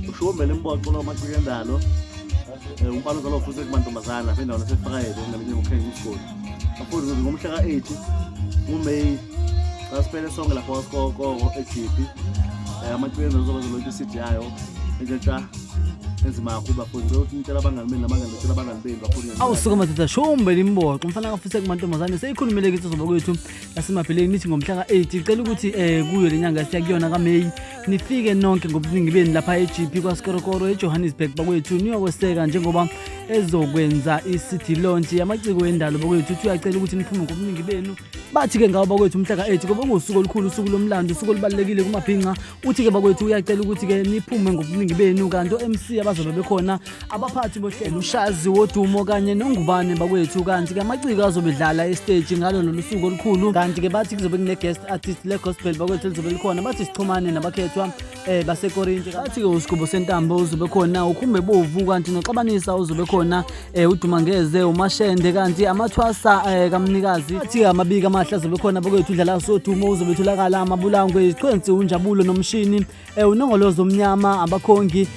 Ushumbele imboxo lo maciko endalo. Umfana uzalwa futhi kumantombazana lapha endaweni yaseFrayede endaweni yokukhenya isigodi. Bafowethu ngomhla ka-8 kuMay xa siphele sonke lapha kwasikokoko eJipi. Amaciko endalo zoba zolontsha i-CD yayo entsha enzima kakhulu bafowethu. Ngicela ukuthi nitshele abangani benu nabangani betshele abangani benu bafowethu. Awusuka madoda shumbe limboxo umfana kafuse kumantombazane seyikhulumele kithi zoba kwethu yasemabheleni nithi ngomhla ka-8 cela ukuthi kuyo le nyanga esiya kuyona kaMeyi nifike nonke ngobuningi benu lapha e-GP kwaSkorokoro eJohannesburg bakwethu niyokweseka njengoba ezokwenza i-CD launch yamaciko endalo bakwethu. Uthi uyacela ukuthi niphume ngobuningi benu. Bathi-ke ngawo bakwethu umhla ka-8 ngoba kungusuku olukhulu, usuku lomlando, usuku olubalulekile kumabhinca. Uthi-ke bakwethu uyacela ukuthi-ke niphume ngobuningi benu, kanti o-MC abazobe bekhona abaphathi bohlelo uShazi Wodumo kanye noNgubane bakwethu, kanti-ke amaciko azobe edlala esiteji ngalo lolu suku olukhulu. Kanti-ke bathi kuzobe kune-guest artist le-gospel bakwethu elizobe likhona, bathi sixhumane nabakhethwa baseKorinte. Bathi-ke uSigubo Sentambo uzobe khona, uKhumbe Bovu kanti noXabanisa uzobe khona, uDumangeze, uMashende kanti amathwasa kamnikazi. Bathi-ke amabika amahle azobe khona bakwethu, uDlala Sodumo uzobe etholakala, Amabulangwe, Izichwensi, uNjabulo noMshini, uNongolozo Omnyama, abakhongi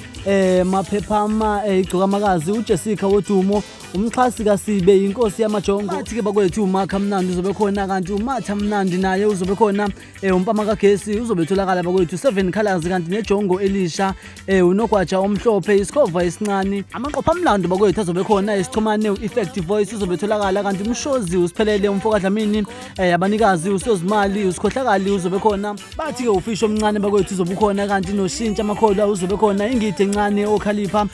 Maphephama, Igcokamakazi, uJessica Wodumo, umxhasi kaSibe, inkosi yamajongo. Bathi-ke bakwethu uMakha Mnandi uzobe khona, kanti uMatha Mnandi naye uzobe khona, uMpama kaGesi uzobe etholakala bakwethu, Seven Colors kanti nejongo elisha, uNogwaja omhlophe, isikhova esincane, amaqopha amlando bakwethu azobe khona, isichomane u-Effect Voice uzobe etholakala, kanti umshozi usiphelele umfoka Dlamini, abanikazi usozimali usikhohlakali uzobe khona. Bathi-ke ufisho omncane bakwethu uzobe ukhona, kanti noshintsha amakholwa uzobe khona, ingidi encane okhalipha,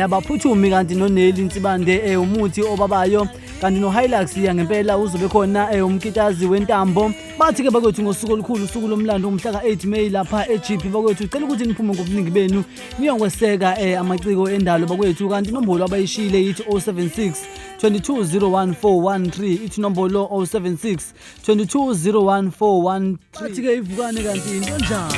abaphuthumi kanti noNeli Nsibande, umuthi obabayo, kanti noHilux yangempela uzobe khona, umkitazi wentambo. Bathi-ke bakwethu ngosuku olukhulu, usuku lomlando ngomhla ka-8 May lapha e-GP bakwethu, cela ukuthi niphume ngobuningi benu niyokweseka amaciko endalo bakwethu. Kanti inombolo abayishiyile ithi 076 2201413, ithi inombolo 076 2201413. Bathi-ke ivukane kanti into njani?